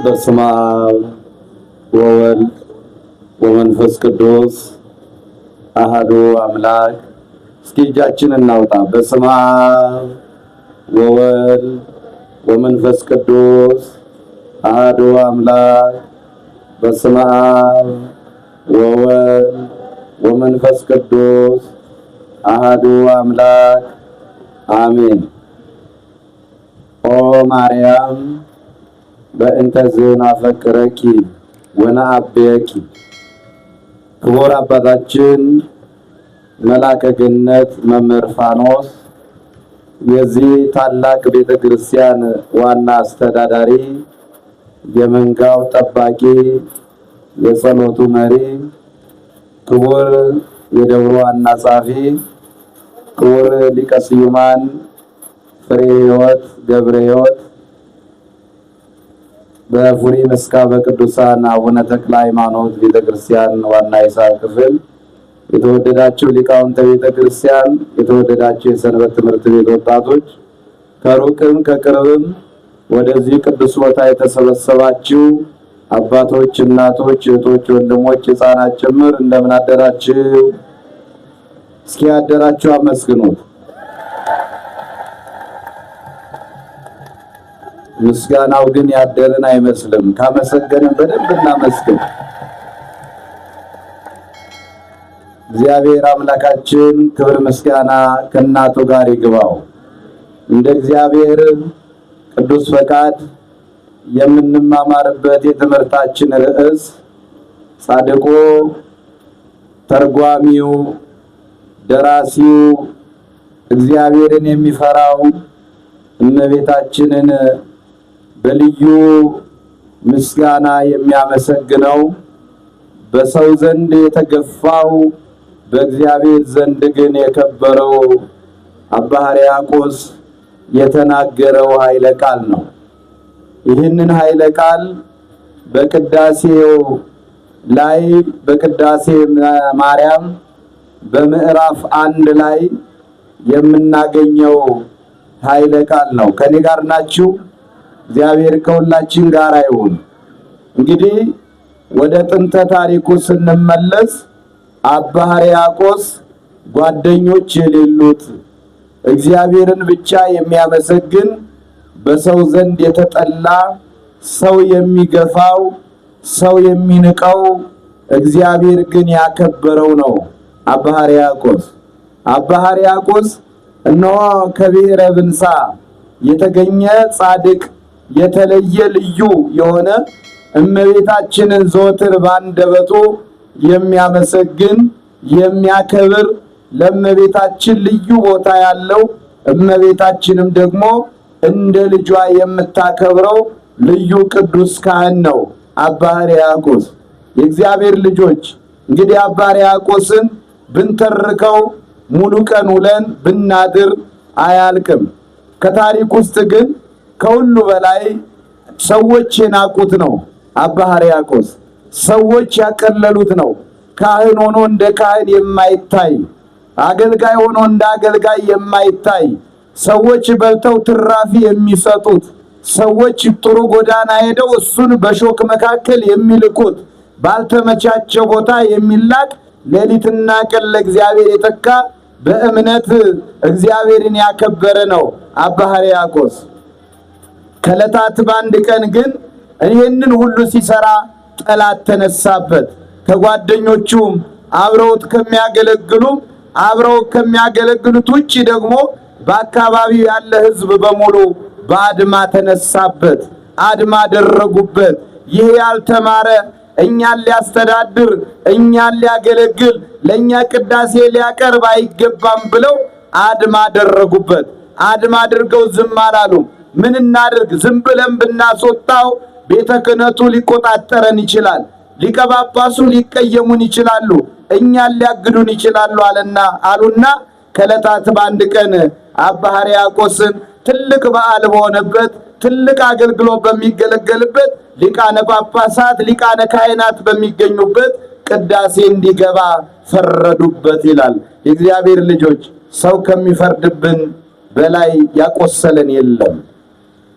በስመ አብ ወወልድ ወመንፈስ ቅዱስ አሐዱ አምላክ። እስኪ እጃችን እናውጣ። በስመ አብ ወወልድ ወመንፈስ ቅዱስ አሐዱ አምላክ። በስመ አብ ወወልድ ወመንፈስ ቅዱስ አሐዱ አምላክ አሜን። ኦ ማርያም በእንተዝ ናፈቅረኪ ወነአብየኪ። ክቡር አባታችን መላከ ገነት መምህር ፋኖስ የዚህ ታላቅ ቤተ ክርስቲያን ዋና አስተዳዳሪ፣ የመንጋው ጠባቂ፣ የጸሎቱ መሪ፣ ክቡር የደብሩ ዋና ጸሐፊ፣ ክቡር ሊቀ ስዩማን ፍሬ ሕይወት ገብረ ሕይወት በፉሪ ምስካበ ቅዱሳን አቡነ ተክለ ሃይማኖት ቤተክርስቲያን ዋና ሂሳብ ክፍል፣ የተወደዳችሁ ሊቃውንተ ቤተክርስቲያን፣ የተወደዳችሁ የሰንበት ትምህርት ቤት ወጣቶች፣ ከሩቅም ከቅርብም ወደዚህ ቅዱስ ቦታ የተሰበሰባችሁ አባቶች፣ እናቶች፣ እህቶች፣ ወንድሞች፣ ሕፃናት ጭምር እንደምን አደራችሁ? እስኪ ያደራችሁ አመስግኑት። ምስጋናው ግን ያደርን አይመስልም። ካመሰገንን በደንብ እናመስግን። እግዚአብሔር አምላካችን ክብር ምስጋና ከእናቱ ጋር ይግባው። እንደ እግዚአብሔር ቅዱስ ፈቃድ የምንማማርበት የትምህርታችን ርዕስ ጻድቁ ተርጓሚው ደራሲው እግዚአብሔርን የሚፈራው እመቤታችንን በልዩ ምስጋና የሚያመሰግነው፣ በሰው ዘንድ የተገፋው በእግዚአብሔር ዘንድ ግን የከበረው አባ ሕርያቆስ የተናገረው ኃይለ ቃል ነው። ይህንን ኃይለ ቃል በቅዳሴው ላይ በቅዳሴ ማርያም በምዕራፍ 1 ላይ የምናገኘው ኃይለ ቃል ነው። ከኔ ጋር ናችሁ? እግዚአብሔር ከሁላችን ጋር ይሁን። እንግዲህ ወደ ጥንተ ታሪኩ ስንመለስ አባ ሕርያቆስ ጓደኞች የሌሉት፣ እግዚአብሔርን ብቻ የሚያመሰግን፣ በሰው ዘንድ የተጠላ፣ ሰው የሚገፋው፣ ሰው የሚንቀው፣ እግዚአብሔር ግን ያከበረው ነው አባ ሕርያቆስ። አባ ሕርያቆስ እነሆ ከብሔረ ብንሳ የተገኘ ጻድቅ፣ የተለየ ልዩ የሆነ፣ እመቤታችንን ዘወትር ባንደበቱ የሚያመሰግን፣ የሚያከብር፣ ለእመቤታችን ልዩ ቦታ ያለው፣ እመቤታችንም ደግሞ እንደ ልጇ የምታከብረው ልዩ ቅዱስ ካህን ነው አባ ሕርያቆስ። የእግዚአብሔር ልጆች፣ እንግዲህ አባ ሕርያቆስን ብንተርከው ሙሉ ቀን ውለን ብናድር አያልቅም። ከታሪክ ውስጥ ግን ከሁሉ በላይ ሰዎች የናቁት ነው አባ ሕርያቆስ። ሰዎች ያቀለሉት ነው። ካህን ሆኖ እንደ ካህን የማይታይ፣ አገልጋይ ሆኖ እንደ አገልጋይ የማይታይ፣ ሰዎች በልተው ትራፊ የሚሰጡት፣ ሰዎች ጥሩ ጎዳና ሄደው እሱን በሾክ መካከል የሚልኩት፣ ባልተመቻቸ ቦታ የሚላክ፣ ሌሊትና ቀን ለእግዚአብሔር የተካ፣ በእምነት እግዚአብሔርን ያከበረ ነው አባ ሕርያቆስ። ከዕለታት በአንድ ቀን ግን ይህንን ሁሉ ሲሰራ ጠላት ተነሳበት። ከጓደኞቹም አብረውት ከሚያገለግሉ አብረው ከሚያገለግሉት ውጪ ደግሞ በአካባቢው ያለ ሕዝብ በሙሉ በአድማ ተነሳበት። አድማ አደረጉበት። ይህ ያልተማረ እኛን ሊያስተዳድር፣ እኛን ሊያገለግል፣ ለኛ ቅዳሴ ሊያቀርብ አይገባም ብለው አድማ አደረጉበት። አድማ አድርገው ዝም አላሉም። ምን እናድርግ? ዝም ብለን ብናስወጣው ቤተ ክህነቱ ሊቆጣጠረን ይችላል። ሊቀ ጳጳሱ ሊቀየሙን ይችላሉ። እኛን ሊያግዱን ይችላሉ አለና አሉና ከዕለታት በአንድ ቀን አባ ሕርያቆስን ትልቅ በዓል በሆነበት፣ ትልቅ አገልግሎት በሚገለገልበት፣ ሊቃነ ጳጳሳት ሊቃነ ካህናት በሚገኙበት ቅዳሴ እንዲገባ ፈረዱበት ይላል። የእግዚአብሔር ልጆች፣ ሰው ከሚፈርድብን በላይ ያቆሰለን የለም።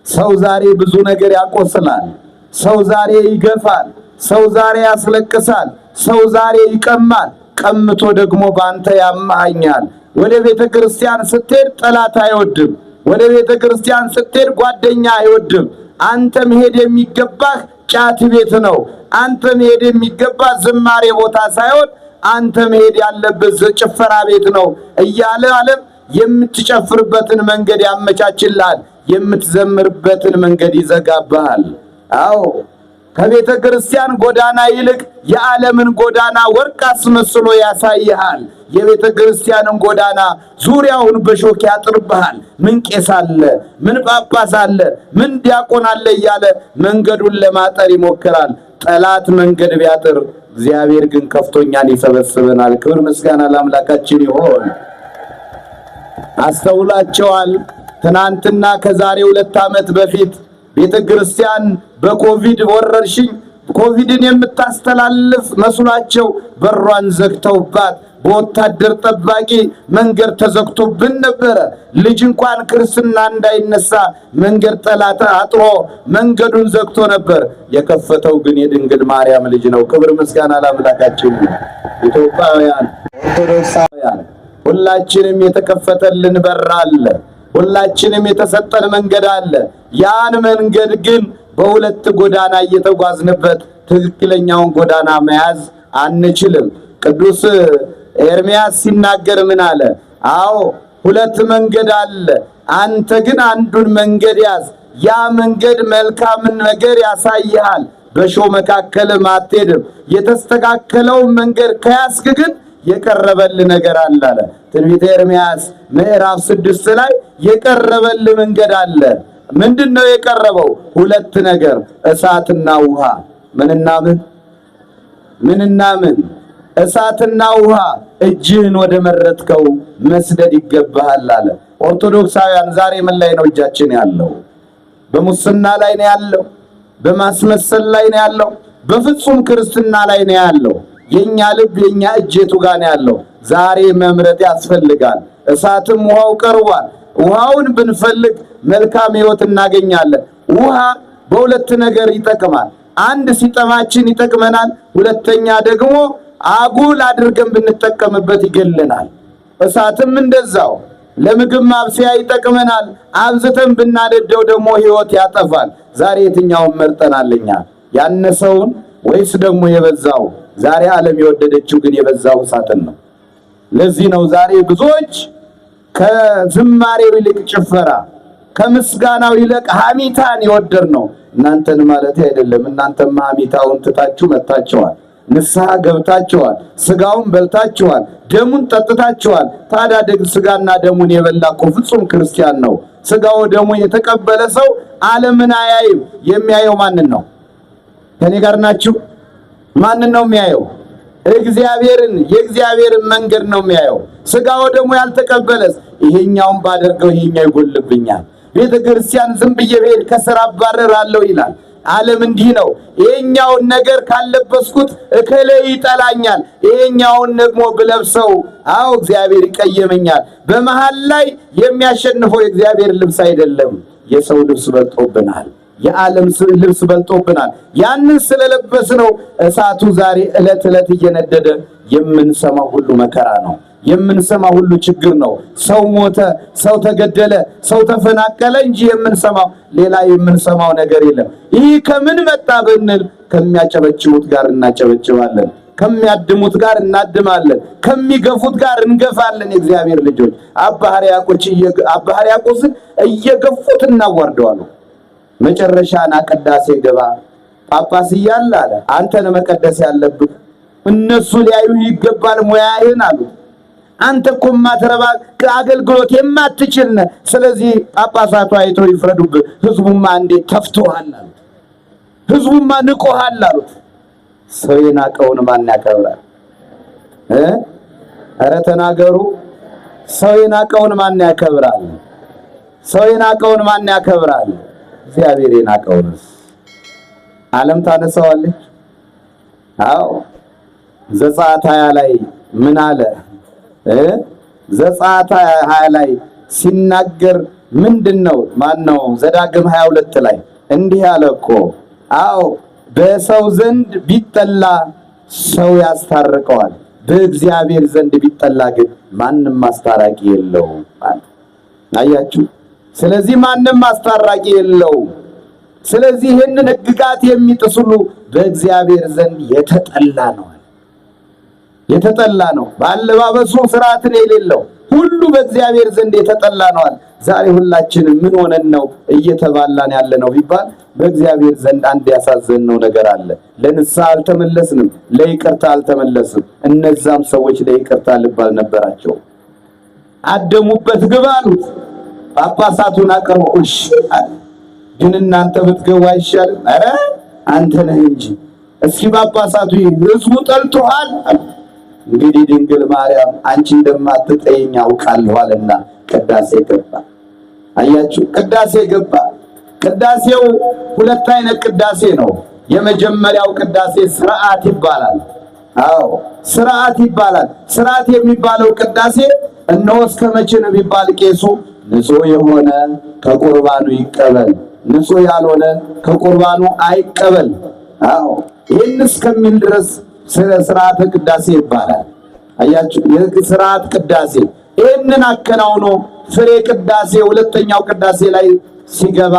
ሰው ዛሬ ብዙ ነገር ያቆስላል። ሰው ዛሬ ይገፋል። ሰው ዛሬ ያስለቅሳል። ሰው ዛሬ ይቀማል። ቀምቶ ደግሞ በአንተ ያማኛል። ወደ ቤተ ክርስቲያን ስትሄድ ጠላት አይወድም። ወደ ቤተ ክርስቲያን ስትሄድ ጓደኛ አይወድም። አንተ መሄድ የሚገባህ ጫት ቤት ነው። አንተ መሄድ የሚገባህ ዝማሬ ቦታ ሳይሆን አንተ መሄድ ያለብህ ጭፈራ ቤት ነው እያለ ዓለም የምትጨፍርበትን መንገድ ያመቻችልሃል። የምትዘምርበትን መንገድ ይዘጋብሃል። አዎ፣ ከቤተ ክርስቲያን ጎዳና ይልቅ የዓለምን ጎዳና ወርቅ አስመስሎ ያሳይሃል። የቤተ ክርስቲያንን ጎዳና ዙሪያውን በሾክ ያጥርብሃል። ምን ቄስ አለ፣ ምን ጳጳስ አለ፣ ምን ዲያቆን አለ እያለ መንገዱን ለማጠር ይሞክራል። ጠላት መንገድ ቢያጥር፣ እግዚአብሔር ግን ከፍቶኛን ይሰበስበናል። ክብር ምስጋና ለአምላካችን ይሆን። አስተውላቸዋል። ትናንትና ከዛሬ 2 ዓመት በፊት ቤተ ክርስቲያን በኮቪድ ወረርሽኝ ኮቪድን የምታስተላልፍ መስሏቸው በሯን ዘግተውባት በወታደር ጠባቂ መንገድ ተዘግቶብን ነበረ። ልጅ እንኳን ክርስትና እንዳይነሳ መንገድ ጠላት አጥሮ መንገዱን ዘግቶ ነበር። የከፈተው ግን የድንግል ማርያም ልጅ ነው። ክብር ምስጋና ለአምላካችን። ኢትዮጵያውያን ኦርቶዶክሳውያን ሁላችንም የተከፈተልን በር አለ። ሁላችንም የተሰጠን መንገድ አለ። ያን መንገድ ግን በሁለት ጎዳና እየተጓዝንበት ትክክለኛውን ጎዳና መያዝ አንችልም። ቅዱስ ኤርምያስ ሲናገር ምን አለ? አዎ፣ ሁለት መንገድ አለ። አንተ ግን አንዱን መንገድ ያዝ። ያ መንገድ መልካምን ነገር ያሳይሃል። በእሾህ መካከልም አትሄድም። የተስተካከለውን መንገድ ከያዝክ ግን የቀረበል ነገር አለ አለ። ትንቢተ ኤርምያስ ምዕራፍ 6 ላይ የቀረበል መንገድ አለ። ምንድን ነው የቀረበው? ሁለት ነገር፣ እሳትና ውሃ። ምንና ምን? ምንና ምን? እሳትና ውሃ። እጅህን ወደ መረጥከው መስደድ ይገባሃል አለ። ኦርቶዶክሳውያን ዛሬ ምን ላይ ነው እጃችን ያለው? በሙስና ላይ ነው ያለው። በማስመሰል ላይ ነው ያለው። በፍጹም ክርስትና ላይ ነው ያለው። የኛ ልብ የኛ እጅ የቱ ጋር ነው ያለው? ዛሬ መምረጥ ያስፈልጋል። እሳትም ውሃው ቀርቧል። ውሃውን ብንፈልግ መልካም ሕይወት እናገኛለን። ውሃ በሁለት ነገር ይጠቅማል። አንድ ሲጠማችን ይጠቅመናል። ሁለተኛ ደግሞ አጉል አድርገን ብንጠቀምበት ይገለናል። እሳትም እንደዛው ለምግብ ማብሰያ ይጠቅመናል። አብዝተን ብናደደው ደግሞ ሕይወት ያጠፋል። ዛሬ የትኛውን መርጠናል እኛ? ያነሰውን ወይስ ደግሞ የበዛው? ዛሬ ዓለም የወደደችው ግን የበዛው እሳትን ነው። ለዚህ ነው ዛሬ ብዙዎች ከዝማሬው ይልቅ ጭፈራ፣ ከምስጋናው ይልቅ ሐሚታን የወደድ ነው። እናንተን ማለት አይደለም። እናንተማ ሐሚታውን ትታችሁ መጥታችኋል። ንስሐ ገብታችኋል። ስጋውን በልታችኋል። ደሙን ጠጥታችኋል። ታዲያ ደግ ስጋና ደሙን የበላ እኮ ፍጹም ክርስቲያን ነው። ስጋው ደሙ የተቀበለ ሰው ዓለምን አያይም። የሚያየው ማንን ነው? ከኔ ጋር ናችሁ? ማንን ነው የሚያየው? እግዚአብሔርን። የእግዚአብሔርን መንገድ ነው የሚያየው። ስጋው ደሙ ያልተቀበለስ ይሄኛውን ባደርገው ይሄኛው ይጎልብኛል፣ ቤተ ክርስቲያን ዝም ብዬ ብሄድ ከስራ አባረራለሁ ይላል። ዓለም እንዲህ ነው። ይሄኛውን ነገር ካለበስኩት እከሌ ይጠላኛል፣ ይሄኛውን ደግሞ ብለብሰው አዎ እግዚአብሔር ይቀየመኛል። በመሃል ላይ የሚያሸንፈው የእግዚአብሔር ልብስ አይደለም፣ የሰው ልብስ በልጦብናል። የዓለም ልብስ በልጦብናል። ያንን ስለለበስነው እሳቱ ዛሬ ዕለት ዕለት እየነደደ የምንሰማው ሁሉ መከራ ነው። የምንሰማው ሁሉ ችግር ነው። ሰው ሞተ፣ ሰው ተገደለ፣ ሰው ተፈናቀለ እንጂ የምንሰማው ሌላ የምንሰማው ነገር የለም። ይህ ከምን መጣ ብንል ከሚያጨበጭቡት ጋር እናጨበጭባለን፣ ከሚያድሙት ጋር እናድማለን፣ ከሚገፉት ጋር እንገፋለን። የእግዚአብሔር ልጆች አባ ሕርያቆስን እየገፉት እናዋርደዋለን። መጨረሻና ቅዳሴ ገባ። ጳጳስ እያለ አለ አንተን መቀደስ ያለብህ እነሱ ሊያዩ ይገባል ሙያህን አሉት። አንተ እኮ የማትረባ አገልግሎት የማትችል ነህ። ስለዚህ ጳጳሳቱ አይተው ይፍረዱብህ። ህዝቡማ እንዴት ተፍቶሃል አሉት። ህዝቡማ ንቆሃል አሉት። ሰው የናቀውን ማን ያከብራል? ኧረ ተናገሩ። ሰው የናቀውን ማን ያከብራል? ሰው የናቀውን ማን ያከብራል? እግዚአብሔር የናቀውንስ ዓለም ታነሳዋለች። አዎ፣ ዘጸአት 20 ላይ ምን አለ? ዘጸአት 20 ላይ ሲናገር ምንድን ነው? ማን ነው? ዘዳግም 22 ላይ እንዲህ አለ እኮ። አዎ በሰው ዘንድ ቢጠላ ሰው ያስታርቀዋል፣ በእግዚአብሔር ዘንድ ቢጠላ ግን ማንም አስታራቂ የለውም አለ። አያችሁ። ስለዚህ ማንም አስታራቂ የለውም። ስለዚህ ይህንን ሕግጋት የሚጥስ ሁሉ በእግዚአብሔር ዘንድ የተጠላ ነው፣ የተጠላ ነው። በአለባበሱ ስርዓትን የሌለው ሁሉ በእግዚአብሔር ዘንድ የተጠላ ነዋል። ዛሬ ሁላችንም ምን ሆነን ነው እየተባላን ያለ ነው ቢባል በእግዚአብሔር ዘንድ አንድ ያሳዘንነው ነገር አለ። ለንስሐ አልተመለስንም፣ ለይቅርታ አልተመለስም። እነዛም ሰዎች ለይቅርታ ልብ አልነበራቸውም። አደሙበት ግባ አሉት። ጳጳሳቱን አቅርበው እሺ ግን እናንተ ብትገቡ አይሻልም? ኧረ አንተ ነህ እንጂ። እስኪ ጳጳሳቱ ህዝቡ ጠልቶሃል። እንግዲህ ድንግል ማርያም አንቺ እንደማትጠይኝ አውቃለሁ አለና ቅዳሴ ገባ። አያችሁ፣ ቅዳሴ ገባ። ቅዳሴው ሁለት አይነት ቅዳሴ ነው። የመጀመሪያው ቅዳሴ ስርዓት ይባላል። አዎ ስርዓት ይባላል። ስርዓት የሚባለው ቅዳሴ እነሆ እስከ መቼ ነው ቢባል ቄሱ ንጹሕ የሆነ ከቁርባኑ ይቀበል፣ ንጹሕ ያልሆነ ከቁርባኑ አይቀበል። አዎ ይህን እስከሚል ድረስ ስርዓተ ቅዳሴ ይባላል። አያችሁ፣ የስርዓት ቅዳሴ ይህንን አከናውኖ ፍሬ ቅዳሴ ሁለተኛው ቅዳሴ ላይ ሲገባ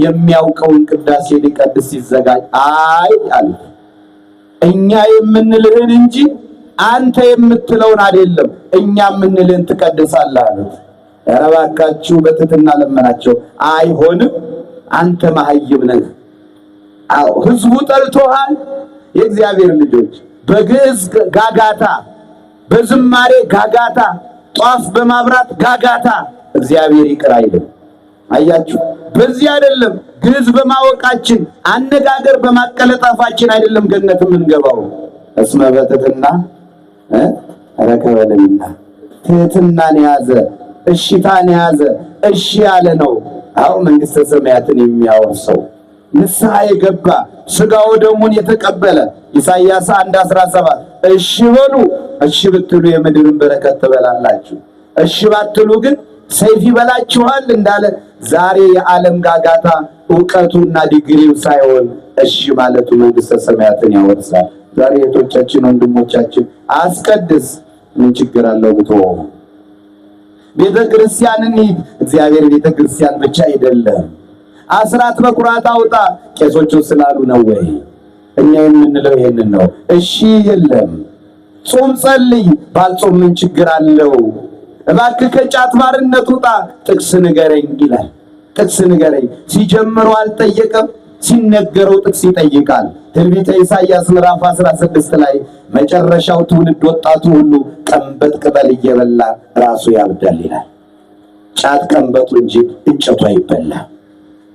የሚያውቀውን ቅዳሴ ሊቀድስ ሲዘጋጅ አይ አሉት፣ እኛ የምንልህን እንጂ አንተ የምትለውን አይደለም፣ እኛ የምንልህን ትቀድሳለህ አሉት። ኧረ እባካችሁ በትህትና ለመናቸው። አይሆንም፣ አንተ መሀይም ነህ። አዎ ህዝቡ ጠልቶሃል። የእግዚአብሔር ልጆች በግዕዝ ጋጋታ፣ በዝማሬ ጋጋታ፣ ጧፍ በማብራት ጋጋታ እግዚአብሔር ይቅር አይልም። አያችሁ፣ በዚህ አይደለም ግዕዝ በማወቃችን አነጋገር በማቀለጣፋችን አይደለም ገነት የምንገባው። እስመ በትሕትና ረከበልና ትሕትናን የያዘ እሽታን የያዘ እሺ ያለ ነው አዎ መንግሥተ ሰማያትን የሚያወርሰው። ንስሐ የገባ ስጋው ደሙን የተቀበለ ኢሳይያስ 1:17 እሺ በሉ እሺ ብትሉ የምድርን በረከት ትበላላችሁ፣ እሺ ባትሉ ግን ሰይፍ ይበላችኋል እንዳለ ዛሬ የዓለም ጋጋታ እውቀቱና ዲግሪው ሳይሆን እሺ ማለቱ መንግሥተ ሰማያትን ያወርሳል። ዛሬ እህቶቻችን ወንድሞቻችን አስቀድስ ምን ችግር አለው ብትሆኑ ቤተ ክርስቲያንን እግዚአብሔር ቤተ ክርስቲያን ብቻ አይደለም። አስራት በኩራት አውጣ ቄሶቹ ስላሉ ነው ወይ? እኛ የምንለው ይሄንን ነው። እሺ የለም ጾም ጸልይ፣ ባልጾም ምን ችግር አለው? እባክህ ከጫት ባርነት ውጣ፣ ጥቅስ ንገረኝ ይላል። ጥቅስ ንገረኝ ሲጀምሩ አልጠየቀም፣ ሲነገረው ጥቅስ ይጠይቃል። ትንቢተ ኢሳይያስ ምዕራፍ 16 ላይ መጨረሻው ትውልድ ወጣቱ ሁሉ ቀንበጥ ቅጠል እየበላ ራሱ ያብዳል ይላል። ጫት ቀንበጡ እንጂ እንጨቱ አይበላም።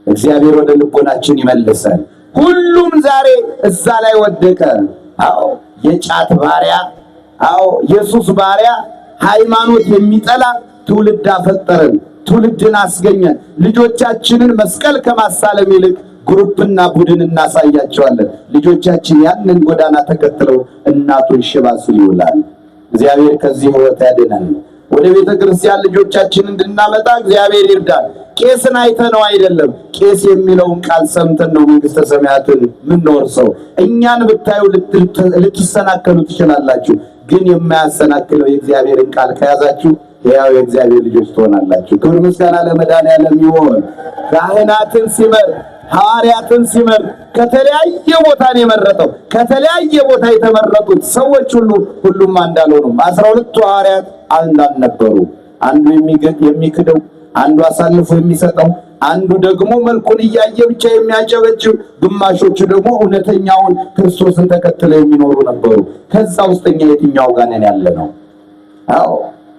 እግዚአብሔር ወደ ልቦናችን ይመልሰን። ሁሉም ዛሬ እዛ ላይ ወደቀ። አዎ የጫት ባሪያ፣ አዎ የሱስ ባሪያ፣ ሃይማኖት የሚጠላ ትውልድ አፈጠርን፣ ትውልድን አስገኘን። ልጆቻችንን መስቀል ከማሳለም ይልቅ group ና ቡድን እናሳያቸዋለን። ልጆቻችን ያንን ጎዳና ተከትለው እናቱን ሽባ ሲል ይውላል። እግዚአብሔር ከዚህ ሕይወት ያድነን። ወደ ቤተ ክርስቲያን ልጆቻችን እንድናመጣ እግዚአብሔር ይርዳል። ቄስን አይተነው አይደለም፣ ቄስ የሚለውን ቃል ሰምተን ነው መንግሥተ ሰማያትን የምንወርሰው። እኛን ብታዩ ልትሰናከሉ ትችላላችሁ፣ ግን የማያሰናክለው የእግዚአብሔርን ቃል ከያዛችሁ ሕያው የእግዚአብሔር ልጆች ትሆናላችሁ። ክብር ምስጋና ለመድኃኔዓለም ይሁን። ካህናትን ሲመር ሐዋርያትን ሲመር ከተለያየ ቦታ ነው የመረጠው። ከተለያየ ቦታ የተመረጡት ሰዎች ሁሉ ሁሉም አንድ አልሆኑም። 12ቱ ሐዋርያት አንድ አልነበሩ። አንዱ የሚክደው፣ አንዱ አሳልፎ የሚሰጠው፣ አንዱ ደግሞ መልኩን እያየ ብቻ የሚያጨበጭብ፣ ግማሾቹ ደግሞ እውነተኛውን ክርስቶስን ተከትለው የሚኖሩ ነበሩ። ከዛ ውስጥ እኛ የትኛው ጋር ነን ያለ ነው? አዎ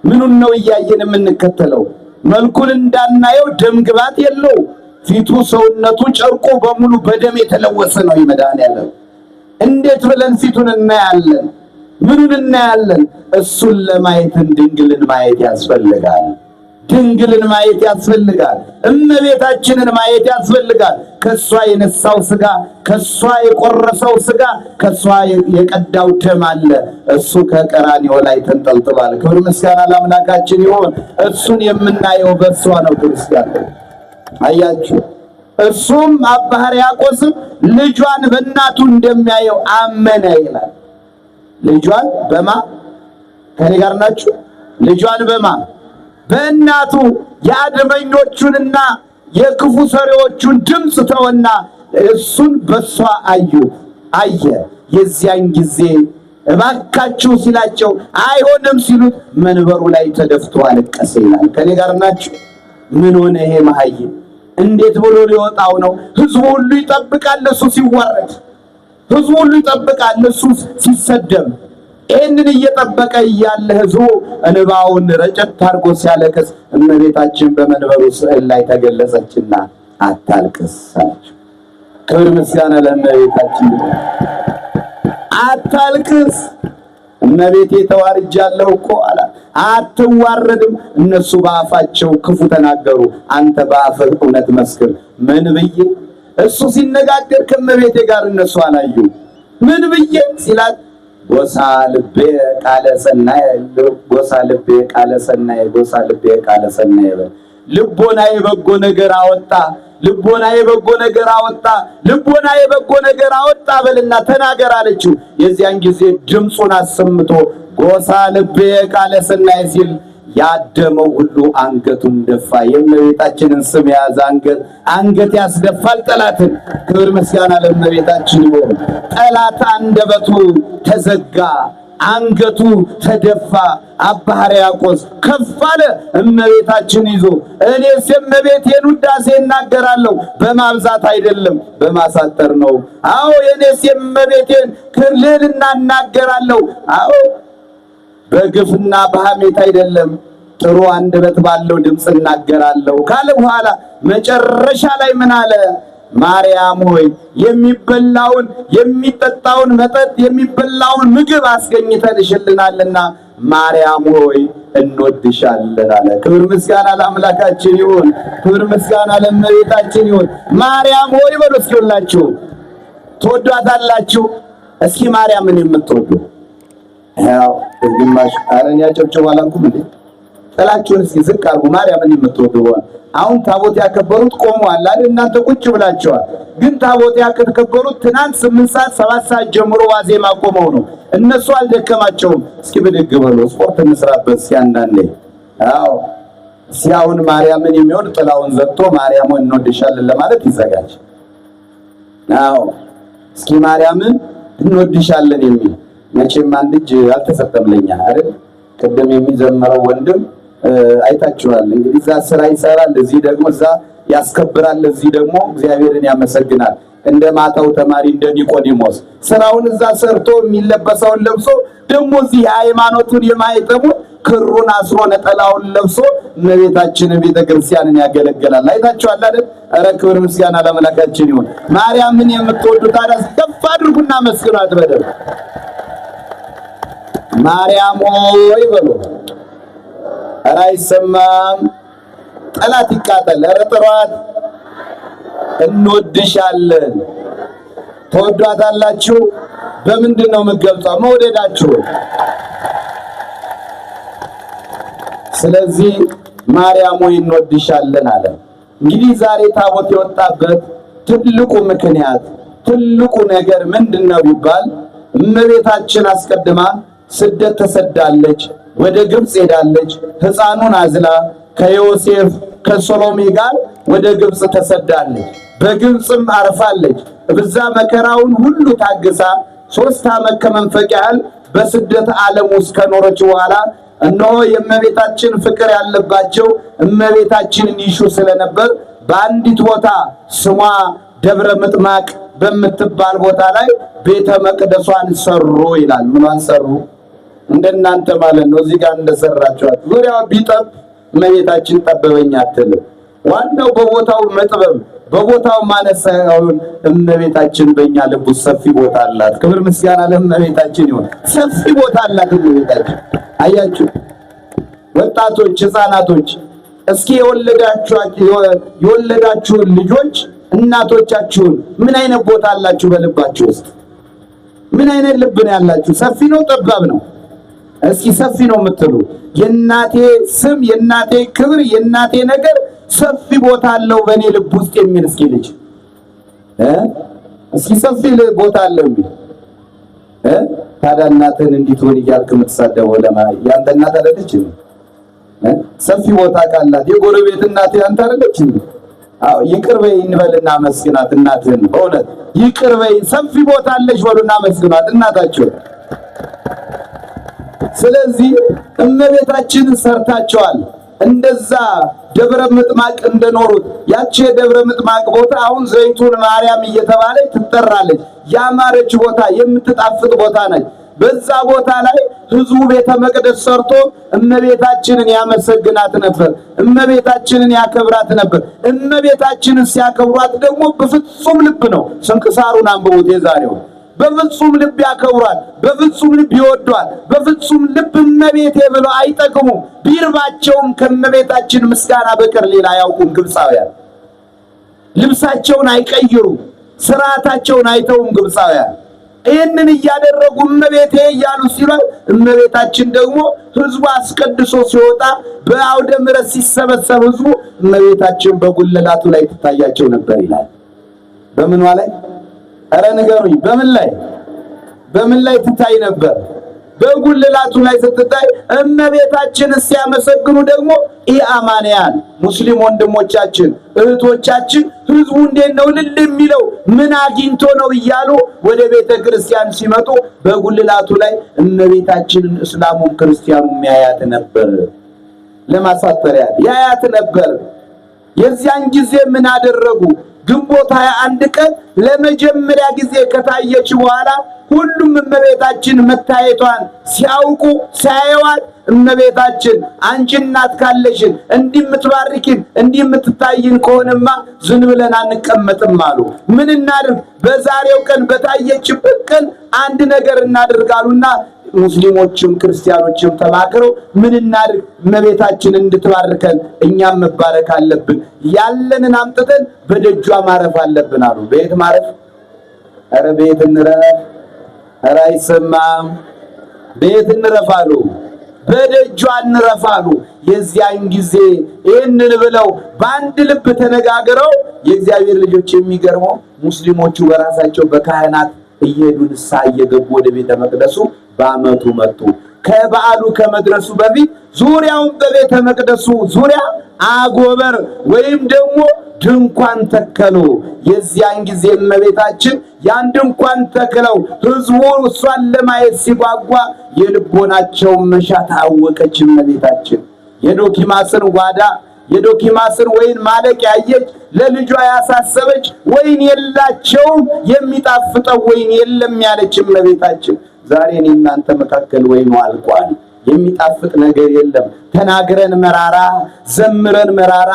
ምኑን ነው እያየን የምንከተለው? መልኩን እንዳናየው ደም ግባት የለው። ፊቱ፣ ሰውነቱ፣ ጨርቁ በሙሉ በደም የተለወሰ ነው። የመድኃኔዓለም እንዴት ብለን ፊቱን እናያለን? ምኑን እናያለን? እሱን ለማየትን ድንግልን ማየት ያስፈልጋል። ድንግልን ማየት ያስፈልጋል። እመቤታችንን ማየት ያስፈልጋል። ከሷ የነሳው ስጋ፣ ከሷ የቆረሰው ስጋ፣ ከሷ የቀዳው ደም አለ። እሱ ከቀራንዮ ላይ ተንጠልጥሏል። ክብር ምስጋና ለአምላካችን ይሁን። እሱን የምናየው በእሷ ነው። ክርስቲያን አያችሁ፣ እሱም አባ ሕርያቆስም ልጇን በእናቱ እንደሚያየው አመነ ይላል። ልጇን በማ ከኔ ጋር ናችሁ? ልጇን በማ በእናቱ የአድመኞቹንና የክፉ ሰሪዎቹን ድምፅ ተወና እሱን በሷ አዩ አየ። የዚያን ጊዜ እባካችሁ ሲላቸው አይሆንም ሲሉት መንበሩ ላይ ተደፍቶ አለቀሰ ይላል። ከኔ ጋር ናችሁ? ምን ሆነ ይሄ መሀይም? እንዴት ብሎ ሊወጣው ነው? ህዝቡ ሁሉ ይጠብቃል እሱ ሲዋረድ፣ ህዝቡ ሁሉ ይጠብቃል እሱ ሲሰደብ። ይህንን እየጠበቀ እያለ ህዝቡ እንባውን ረጨት አድርጎ ሲያለቅስ እመቤታችን በመንበሩ ስዕል ላይ ተገለጸችና አታልቅስ አለችው። ክብር ምስጋና ለእመቤታችን። አታልቅስ እመቤቴ ተዋርጃለሁ እኮ አላት። አትዋረድም። እነሱ በአፋቸው ክፉ ተናገሩ፣ አንተ በአፍህ እውነት መስክር። ምን ብዬ? እሱ ሲነጋገር ከእመቤቴ ጋር እነሱ አላዩ። ምን ብዬ ሲላት ጎሳ ልቤ ቃለ ሰናይ፣ ጎሳ ልቤ ቃለ ሰናይ፣ ጎሳ ልቤ ቃለ ሰናይ በል። ልቦና የበጎ ነገር አወጣ፣ ልቦና የበጎ ነገር አወጣ፣ ልቦና የበጎ ነገር አወጣ በልና ተናገር አለችው። የዚያን ጊዜ ድምፁን አሰምቶ ጎሳ ልቤ ቃለ ሰናይ ሲል ያደመው ሁሉ አንገቱን ደፋ። የእመቤታችንን ስም የያዘ አንገት አንገት ያስደፋል ጠላትን። ክብር ምስጋና ለእመቤታችን ይሁን። ጠላት አንደበቱ ተዘጋ፣ አንገቱ ተደፋ። አባ ሕርያቆስ ከፍ አለ እመቤታችን ይዞ። እኔስ የእመቤቴን ውዳሴ እናገራለሁ፣ በማብዛት አይደለም በማሳጠር ነው። አዎ የእኔስ የእመቤቴን ልዕልና እናገራለሁ። አዎ በግፍና በሐሜት አይደለም፣ ጥሩ አንደበት ባለው ድምፅ እናገራለሁ ካለ በኋላ መጨረሻ ላይ ምን አለ? ማርያም ሆይ የሚበላውን የሚጠጣውን መጠጥ የሚበላውን ምግብ አስገኝተንሽልናልና ማርያም ሆይ እንወድሻለን አለ። ክብር ምስጋና ለአምላካችን ይሁን። ክብር ምስጋና ለእመቤታችን ይሁን። ማርያም ሆይ በሉ እስኪ ሁላችሁ ትወዷታላችሁ። እስኪ ማርያምን የምትወዱ ያው ግማሽ አረን ያጨብጭቡ አላልኩም እንዴ? ጥላችሁን እስኪ ዝቅ አድርጉ። ማርያምን የምትወዱ አሁን ታቦት ያከበሩት ቆመዋል አይደል? እናንተ ቁጭ ብላችኋል። ግን ታቦት ያከበሩት ትናንት 8 ሰዓት 7 ሰዓት ጀምሮ ዋዜማ ቆመው ነው። እነሱ አልደከማቸውም። እስኪ ብድግ በሉ፣ ስፖርት እንስራበት እስኪ አንዳንዴ። አዎ እስኪ አሁን ማርያምን የሚወድ ጥላውን ዘግቶ ማርያምን እንወድሻለን ለማለት ይዘጋጅ። አዎ እስኪ ማርያምን እንወድሻለን የሚል መቼም አንድ እጅ አልተሰጠም ለኛ አይደል? ቅድም የሚዘምረው ወንድም አይታችኋል። እንግዲህ እዛ ስራ ይሰራል፣ እዚህ ደግሞ እዛ ያስከብራል፣ እዚህ ደግሞ እግዚአብሔርን ያመሰግናል። እንደ ማታው ተማሪ እንደ ኒቆዲሞስ ስራውን እዛ ሰርቶ የሚለበሰውን ለብሶ ደግሞ እዚህ የሃይማኖቱን የማይጠሙን ክሩን አስሮ ነጠላውን ለብሶ እመቤታችንን ቤተክርስቲያንን ያገለግላል። አይታችኋል አይደል? ኧረ ክብር ምስጋና ለአምላካችን ይሁን። ማርያምን የምትወዱ ታዲያ ከፍ አድርጉና መስግኗት በደምብ። ማርያም ሆይ በሉ። ኧረ አይሰማም። ጠላት ይቃጠል። ኧረ ጥሯት። እንወድሻለን። ተወዷታላችሁ። በምንድን ነው የምትገልጿ መውደዳችሁ? ስለዚህ ማርያም ሆይ እንወድሻለን አለ። እንግዲህ ዛሬ ታቦት የወጣበት ትልቁ ምክንያት ትልቁ ነገር ምንድን ነው ቢባል እመቤታችን አስቀድማ ስደት ተሰዳለች፣ ወደ ግብፅ ሄዳለች። ሕፃኑን አዝላ ከዮሴፍ ከሶሎሜ ጋር ወደ ግብፅ ተሰዳለች። በግብፅም አርፋለች። ብዛ መከራውን ሁሉ ታግሳ 3 ዓመት ከመንፈቅ ያህል በስደት ዓለም ውስጥ ከኖረች በኋላ እነሆ የእመቤታችን ፍቅር ያለባቸው እመቤታችንን ይሹ ስለነበር በአንዲት ቦታ ስሟ ደብረ ምጥማቅ በምትባል ቦታ ላይ ቤተ መቅደሷን ሰሩ ይላል። ምኗን ሰሩ? እንደናንተ ማለት ነው። እዚህ ጋር እንደሰራችኋት ዙሪያው ቢጠብ እመቤታችን ጠበበኝ አትልም። ዋናው በቦታው መጥበብ በቦታው ማነስ ሳይሆን እመቤታችን በእኛ ልብ ውስጥ ሰፊ ቦታ አላት። ክብር ምስጋና ለእመቤታችን ይሁን። ሰፊ ቦታ አላት እመቤታችን። አያችሁ ወጣቶች፣ ህፃናቶች እስኪ የወለዳችሁን ልጆች እናቶቻችሁን ምን አይነት ቦታ አላችሁ በልባችሁ ውስጥ? ምን አይነት ልብ ነው ያላችሁ? ሰፊ ነው ጠባብ ነው? እስኪ ሰፊ ነው የምትሉ የእናቴ ስም የእናቴ ክብር የእናቴ ነገር ሰፊ ቦታ አለው በእኔ ልብ ውስጥ የሚል እስኪ ልጅ እስኪ ሰፊ ቦታ አለ የሚል ታዲያ እናትህን እንዲትሆን እያልክ የምትሳደበው ለማ ያንተ እናት አይደለች? ሰፊ ቦታ ካላት የጎረቤት እናት ያንተ አይደለች? አዎ ይቅር በይ እንበልና መስግናት እናትህን። በእውነት ይቅር በይ፣ ሰፊ ቦታ አለሽ በሉና መስግናት እናታቸው። ስለዚህ እመቤታችንን ሰርታቸዋል። እንደዛ ደብረ ምጥማቅ እንደኖሩት ያቺ የደብረ ምጥማቅ ቦታ አሁን ዘይቱን ማርያም እየተባለች ትጠራለች። ያማረች ቦታ፣ የምትጣፍጥ ቦታ ነች። በዛ ቦታ ላይ ህዝቡ ቤተ መቅደስ ሰርቶ እመቤታችንን ያመሰግናት ነበር። እመቤታችንን ያከብራት ነበር። እመቤታችንን ሲያከብሯት ደግሞ በፍጹም ልብ ነው። ስንክሳሩን አንብቡት የዛሬው። በፍጹም ልብ ያከብሯል፣ በፍጹም ልብ ይወዷል፣ በፍጹም ልብ እመቤቴ ብለው አይጠቅሙም። ቢርባቸውም ከእመቤታችን ምስጋና በቀር ሌላ አያውቁም። ግብፃውያን ልብሳቸውን አይቀይሩም፣ ስርዓታቸውን አይተውም ግብፃውያን። ይህንን እያደረጉ እመቤቴ እያሉ ሲሏል፣ እመቤታችን ደግሞ ህዝቡ አስቀድሶ ሲወጣ በአውደ ምሕረት ሲሰበሰብ ህዝቡ እመቤታችን በጉልላቱ ላይ ትታያቸው ነበር ይላል። በምኗ ላይ? ኧረ ንገሩኝ፣ በምን ላይ? በምን ላይ ትታይ ነበር? በጉልላቱ ላይ ስትታይ እመቤታችን ሲያመሰግኑ ደግሞ ኢአማንያን ሙስሊም ወንድሞቻችን እህቶቻችን ህዝቡ እንዴት ነው ልል የሚለው ምን አግኝቶ ነው እያሉ ወደ ቤተ ክርስቲያን ሲመጡ በጉልላቱ ላይ እመቤታችንን እስላሙም ክርስቲያኑም ያያት ነበር። ለማሳፈሪያ ያያት ነበር። የዚያን ጊዜ ምን አደረጉ? ግንቦት 21 ቀን ለመጀመሪያ ጊዜ ከታየች በኋላ ሁሉም እመቤታችን መታየቷን ሲያውቁ ሲያየዋት፣ እመቤታችን አንቺ እናት ካለሽን እንዲህ የምትባርኪን እንዲህ የምትታይን ከሆነማ ዝም ብለን አንቀመጥም አሉ። ምን እናድርግ? በዛሬው ቀን በታየችበት ቀን አንድ ነገር እናድርጋሉና ሙስሊሞችም ክርስቲያኖችም ተማክረው ምን እናድርግ? እመቤታችን እንድትባርከን እኛም መባረክ አለብን፣ ያለንን አምጥተን በደጇ ማረፍ አለብን አሉ። በየት ማረፍ? ኧረ በየት እንረፍ? ኧረ አይሰማም። በየት እንረፍ አሉ? በደጇ እንረፍ አሉ። የዚያን ጊዜ ይህንን ብለው በአንድ ልብ ተነጋግረው የእግዚአብሔር ልጆች፣ የሚገርመው ሙስሊሞቹ በራሳቸው በካህናት እየሄዱ ንስሐ እየገቡ ወደ ቤተ መቅደሱ በዓመቱ መጡ። ከበዓሉ ከመድረሱ በፊት ዙሪያውን በቤተ መቅደሱ ዙሪያ አጎበር ወይም ደግሞ ድንኳን ተከሉ። የዚያን ጊዜ እመቤታችን ያን ድንኳን ተክለው ሕዝቡ እሷን ለማየት ሲጓጓ የልቦናቸውን መሻት አወቀች። እመቤታችን የዶኪማስን ጓዳ የዶኪማስን ወይን ማለቅ ያየች ለልጇ ያሳሰበች፣ ወይን የላቸውም የሚጣፍጠው ወይን የለም ያለች እመቤታችን ዛሬ እኔ እናንተ መካከል ወይኑ አልቋል። የሚጣፍጥ ነገር የለም። ተናግረን መራራ፣ ዘምረን መራራ፣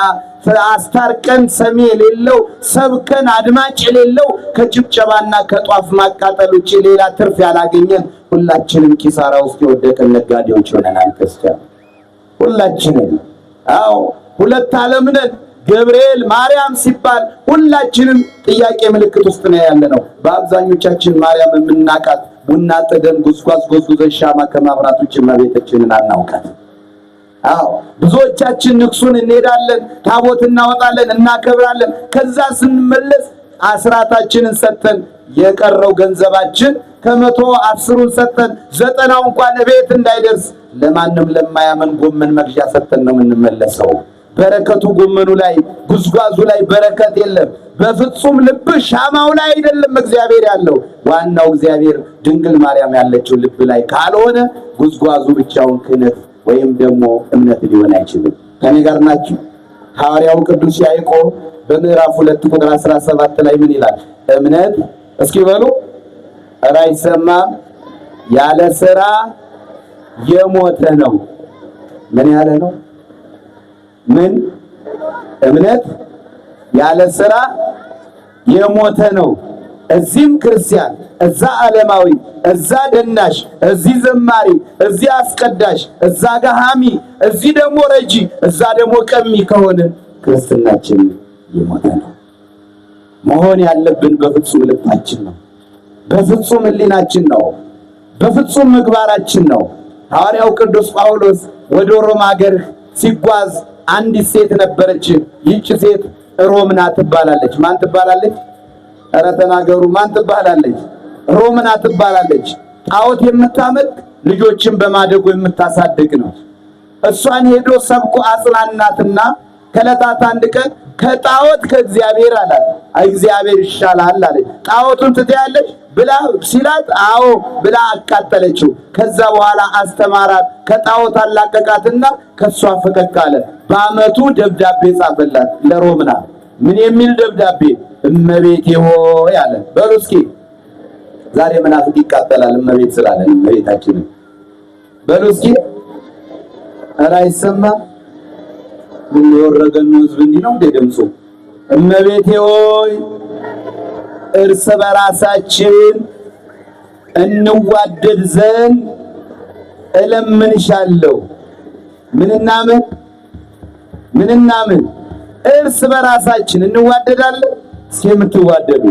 አስታርቀን ሰሚ የሌለው፣ ሰብከን አድማጭ የሌለው፣ ከጭብጨባና ከጧፍ ማቃጠል ውጭ ሌላ ትርፍ ያላገኘን ሁላችንም ኪሳራ ውስጥ የወደቀን ነጋዴዎች ሆነናል። ክርስቲያን ሁላችንም፣ አዎ ሁለት ዓለም ነን። ገብርኤል ማርያም ሲባል ሁላችንም ጥያቄ ምልክት ውስጥ ነው ያለነው። በአብዛኞቻችን ማርያም የምናውቃት ቡና ጥደን ጉዝጓዝ ጎዝጉዘን ሻማ ከማብራት ውጭ እመቤታችንን አናውቃት። አዎ ብዙዎቻችን ንግሱን እንሄዳለን፣ ታቦት እናወጣለን፣ እናከብራለን። ከዛ ስንመለስ አስራታችንን ሰጥተን የቀረው ገንዘባችን 110ሩን ሰጥተን 90ው እንኳን ቤት እንዳይደርስ ለማንም ለማያምን ጎመን መግዣ ሰጥተን ነው የምንመለሰው። በረከቱ ጎመኑ ላይ ጉዝጓዙ ላይ በረከት የለም። በፍጹም ልብ ሻማው ላይ አይደለም እግዚአብሔር ያለው። ዋናው እግዚአብሔር ድንግል ማርያም ያለችው ልብ ላይ ካልሆነ ጉዝጓዙ ብቻውን ክህነት ወይም ደግሞ እምነት ሊሆን አይችልም። ከኔ ጋር ናችሁ? ሐዋርያው ቅዱስ ያዕቆብ በምዕራፍ 2 ቁጥር 17 ላይ ምን ይላል? እምነት እስኪ በሉ፣ ኧረ አይሰማም፣ ያለ ስራ የሞተ ነው። ምን ያለ ነው? ምን እምነት ያለ ስራ የሞተ ነው። እዚህም ክርስቲያን፣ እዛ ዓለማዊ፣ እዛ ደናሽ፣ እዚህ ዘማሪ፣ እዚህ አስቀዳሽ፣ እዛ ገሃሚ፣ እዚህ ደግሞ ረጂ፣ እዛ ደግሞ ቀሚ ከሆነ ክርስትናችን የሞተ ነው። መሆን ያለብን በፍጹም ልባችን ነው፣ በፍጹም ሕሊናችን ነው፣ በፍጹም ምግባራችን ነው። ሐዋርያው ቅዱስ ጳውሎስ ወደ ሮም ሀገር ሲጓዝ አንዲት ሴት ነበረች። ይህች ሴት ሮምና ትባላለች። ማን ትባላለች? ኧረ ተናገሩ። ማን ትባላለች? ሮምና ትባላለች። ጣዖት የምታመልክ ልጆችን በማደጎ የምታሳድግ ነው። እሷን ሄዶ ሰብኮ አጽናናትና ከዕለታት አንድ ቀን ከጣዖት ከእግዚአብሔር አላት። እግዚአብሔር ይሻላል አለች። ጣዖቱን ትተያለሽ ብላ ሲላት አዎ ብላ አቃጠለችው። ከዛ በኋላ አስተማራት፣ ከጣዖት አላቀቃትና ከሷ ፈቀቅ አለ። በዓመቱ ደብዳቤ ጻፈላት ለሮምና። ምን የሚል ደብዳቤ? እመቤቴ ሆይ አለ። በሉ እስኪ ዛሬ መናፍቅ ይቃጠላል እመቤት ስላለን እመቤታችንን። በሉ እስኪ ኧረ አይሰማም። ምን የወረገኑ ህዝብ እንዲህ ነው እንዴ ድምፁ? እመቤቴ ሆይ እርስ በራሳችን እንዋደድ ዘንድ እለምንሻለሁ። ምንና ምን ምንና ምን? እርስ በራሳችን እንዋደዳለን። እስኪ የምትዋደዱ